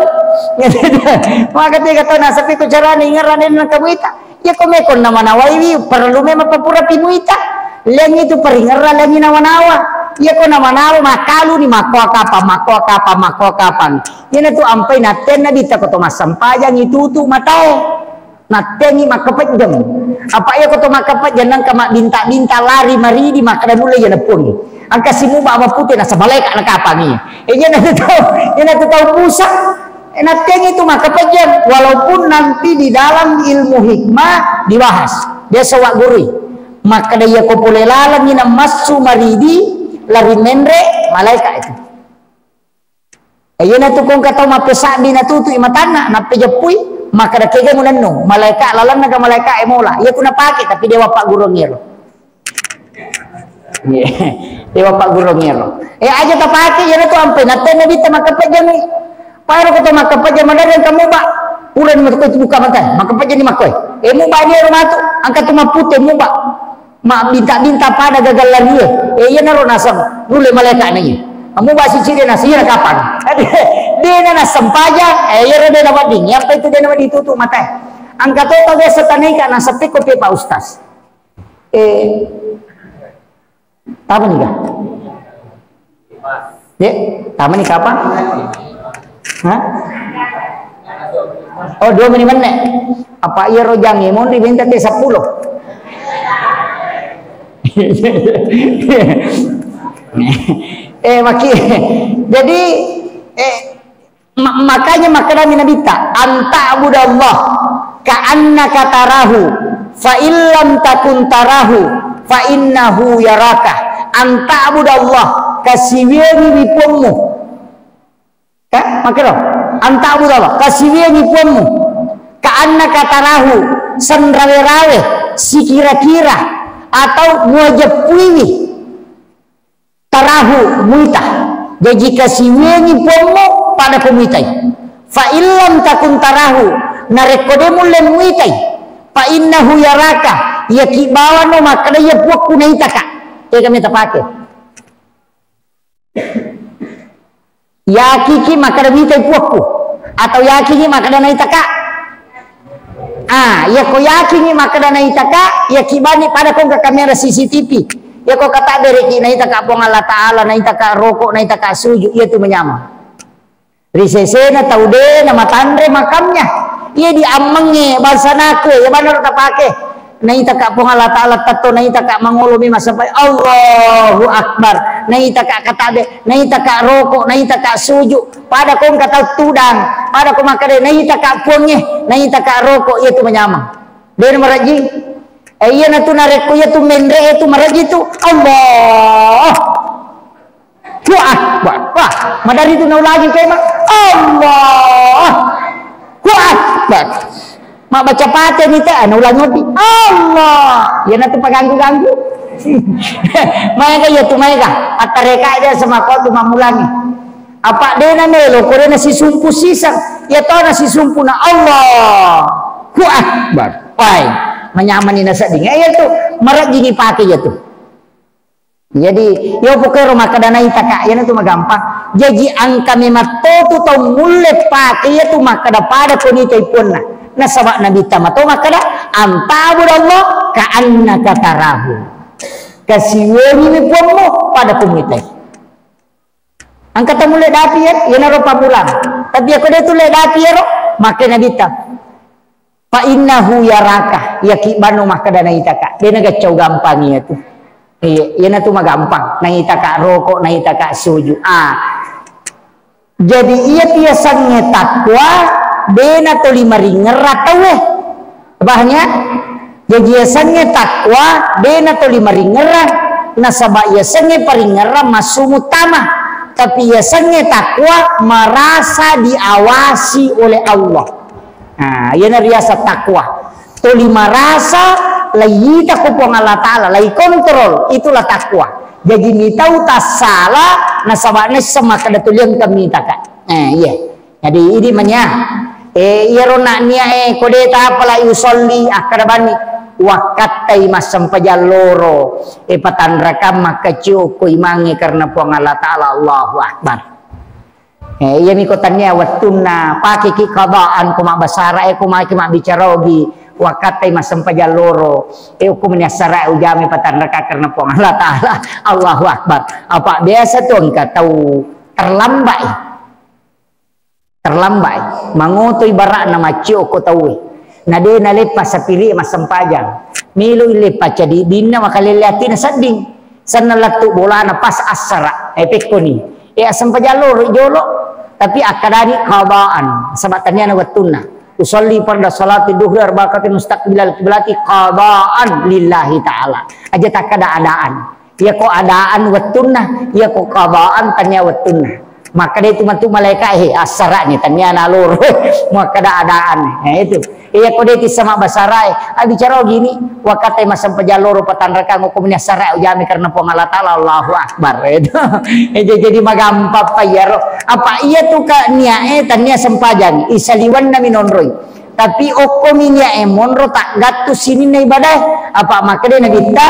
Maka tega to nasapi ko carana ingerrane na kamuita. Ya ko meko na manawaiwi, perlu memang papura pimuita. Lengi tu paringerra lengi nawa-nawa. Ya ko nawa-nawa makalu ni makoa kapang, makoa kapang, makoa kapang. Iyana tu ampai natten nabitta ko to massempajang itu tu matae. Nattengi makkapejjeng. Apa iya ko to makkapejjeng nangka mabbinta-binta lari maridi makkeda nulle iya na puangnge. Engka si muba mappute nasaba malaeka nakapangi. Eh, iyanatu tau, iyanatu tau Musa. Eh, nattengi tu makkapejjang, walaupun nanti di dalam ilmu hikmah dibahas. Biasa wa gurui. Makkeda iya ko pole lalengngi namassu maridi, lari menre, malaeka itu. Eh, iyanatu ko engka tau mappesabbi natutu'i matanna, nappejeppui, makkeda kega munennu, malaeka lalenna ga malaeka e mola. Iya ku napake, tapi dewa pagguruang ero. Iya. Dewa pagguruang ero. Eh, aja tapake, iyanatu ampe, natte Nabitta makkapejjami. Paero ko to makkapejjang madari engka muba. Purani matu ko buka mata, makkapejjani makkoe. Eh, muba ni ero matu, engka tu mappute muba. Mabbinta-binta pada gagal larie. Eh, iyanaro naseng. Nulle malaeka na iya. Muba siciri nasira kapang. Dena nasempajang. Eh, iyaro dena wedding. Apa itu dena wedding tutu mata. Engka to tau biasa tanaika naseppi ko pe Pak Ustaz. Eh, apa nih kah? Dek, tama ni kapang? Hah? Oh, dua menit menne. Apa iya rojang ya? Mau diminta teh sepuluh. Eh, maki. Jadi, eh, ma-, makanya makkedami Nabitta, "Anta'budallah ka'annaka tarahu, fa illam takun tarahu, fa innahu yaraka." Anta'budallah, kasiwiangiwi Puammu. Ka-, makkero, anta'budallah, kasiwiangi Puammu. Ka'annaka tarahu, senrawe-rawe, sikira-kira, atau muajeppuiwi. Tarahu, muita. Jaji kasiwiangi Puammu, pada ko muitai. Fa illam takun tarahu, narekko de mulle muitai, fa innahu yaraka, yaki bawano makkeda iya Puakku naitaka. Tega meta pake. Yakiki makkeda mitai Puakku, atau yakiki makkeda naitaka? Ah, iya ko yakiki makkeda naitaka, iya kibani pada ko engka kamera C C T V. Iya ko kata bereki naitaka Puang Allah Ta'ala, naitaka rokok, naitaka suju, iya tu menyameng. Ri sesena tau de na matanre makamnya. Iya diammengnge bangsa naku, iya banaro tapake. Naitaka Puang Allah Ta'ala tetto, naitaka mangolo mi masapai, Allahu Akbar. Naitaka katabe, naitaka rokok, naitaka suju. Pada ko engka tau tudang, pada ko makkeda, naitaka Puangnge, naitaka rokok, iya tu manyameng. De na marajing. Eh, iyanatu narekko iya tu menre, iya tu marajing tu. Allah. Allahu Akbar. Wah, madari tu naulangi kema. Allahu Akbar. Mabbaca Fatihah ni te, naulangi opi. Allah. Iyanatu paganggu-ganggu. Maega iya tu maega. Attareka aja sama kau tu mamulangi. Apa dena melo, ko dena sisumpu sisang. Iya to na sisumpu na Allahu Akbar. Wai, manyamani nasedding. Iya tu, marajingi pake iya tu. Jadi, yo pokoknya makkeda naitaka, iyanatu magampang. Jaji engka mematto tu tau mulle pake iya tu makkeda pada ko nitai Puanna. Nasaba Nabitta mato makkeda, "Anta'budallah ka'annaka tarahu." Kasiwiangiwi Puammu pada ko muitai. Engka tau mulle dapi ya, iyanaro pammulang. Tapi iya ko de tu le dapi iyaro, makkeda Nabitta. Fa innahu yaraka, yaki bano makkeda naitaka. De na gaccau gampang iya tu. Iya, iyanatu magampang. Naitaka rokok, naitaka suju. Ah. Jadi iya tu yasengnge takwa, de na toli maringerra tauwe. Paham ya? Jaji yasengnge takwa, de na toli maringerra. Nasaba yasengnge paringerra massu muttama. Tapi yasengnge takwa merasa diawasi oleh Allah. Nah, iyana riaseng takwa. Toli marasa, laiyita ko Puang Allah Ta'ala, laikontrol, itulah takwa. Jaji mitau tassala, nasaba naisseng makkeda tuli engka mitaka. Eh, iya. Jadi, idi mania. Eh, iyaro nak nia, eh, ko de tapa la usolli, akkeda bani, wakkattai massempajang loro, eh, patanrakang makkacio ko imangnge karena Puang Allah Ta'ala, Allahu Akbar. Eh, iyami ko tania wettunna pakeki qadaan ko mabbasara, eh, ko maki mabbicara ogi, wakkattai massempajang loro, eh, ko meni assara ujame patanraka karena Puang Allah Ta'ala. Allahu Akbar. Apa biasa tu engka tau terlambat, eh. Terlambat, eh. Mangoto ibaratna maccio ko tauwe. Na de naleppa sapiri massempajang. Melo ileppa cadi dinna makalele atina sedding. Senna lettu bolana pas assara. Eh, pekkoni. Eh, assempajang loro jolo. Tapi akkadani qadaan. Saba' taniana wettunna. Usolli farda salati duhri arba rakaat mustaqbilal kiblati qadaan lillahi ta'ala. Aja takkada adaan. Iya ko adaan wettunna, iya ko qadaan tania wettunna. Makkeda itu matu malaika, "Eh, assara'ni tania naloro." Makkeda adaan. Nah, itu. Iya ko de' tissama basarae. Ah, bicara gini, wakkatai massempajang loro patanrakang ko meni assara ujami karena Puang Allah Ta'ala, Allahu Akbar. Itu. Eh, jadi magampang pa iyaro. Apa iya tu ka niae tania sempajang, isaliwanna minonroi. Tapi okkomi niae monro taggattu sininna ibadae. Apa makkeda Nabitta,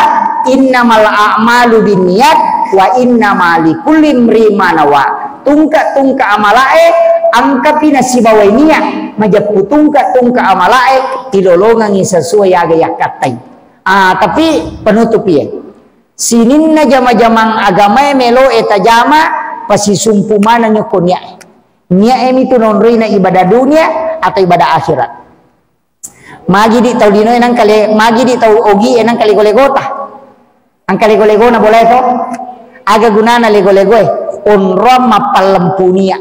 "Innamal a'malu binniyat wa innama likulli imri'in ma nawa." Tungka-tungka amalae engkapi nasibawai niat, majeppu tungka-tungka amalae tilolongengi sesuai aga yakkattai. Ah, tapi penutup iya. Sininna jama-jamang agamae meloe tajama, pasisumpu maneng ko niae. Niae mitu nonroina ibadah dunia atau ibadah akhirat. Magi di tau linoe nangka le-, magi di tau ogie nangka lego-legota. Angka lego-legona bolae to? Aga gunana lego-legoe? Onroang mappallempu nia.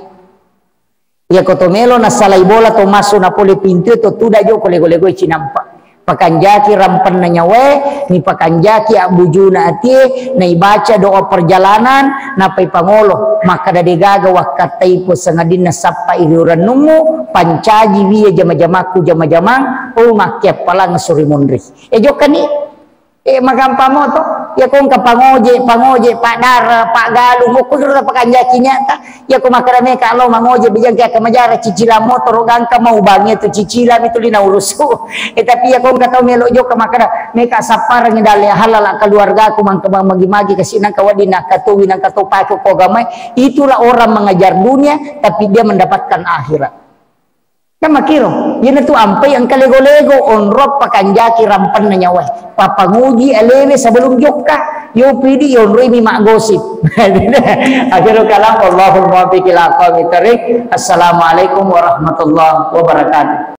Iya ko to melo nassalai bola to massu na pole pintue to tuda joko lego-legoe cinampa. Pakanjaki rampenna nyawae, ni pakanjaki abbujuna atie, naibaca doa perjalanan, napai pangolo. Makkada degaga wakkattai po sangadinna sappa iri urennummu, pancaji wiya jama-jamakku jama-jamang, oh, makkeappalang suri monri. E jokkani, e magampang moto, ya ko engka pangoje, pangoje, pak dara, pak galung, okko kiro pakanjaki nyata, ya ko makkada meka lo mangoje, bejang ke akka majara cicilan motoro, gangka mau bangi tu cicilan itu lina urusu. E tapi ya ko engka tau melo jokka makkada, meka sapparang dalle halala keluargaku mangka magi-magi kasi nangka wadi nangka towi nangka to pako ko gamai, itulah orang mengejar dunia, tapi dia mendapatkan akhirat. Kan makkiro, iyanatu ampai engka lego-lego, onro pakanjaki rampenna nyawae. Papanguji alewe sebelum jokka, yo pidi yonroi mi maggosip. Akhirul kalam, wallahul muwaffiq ila aqwamit thariq. Assalamualaikum warahmatullahi wabarakatuh.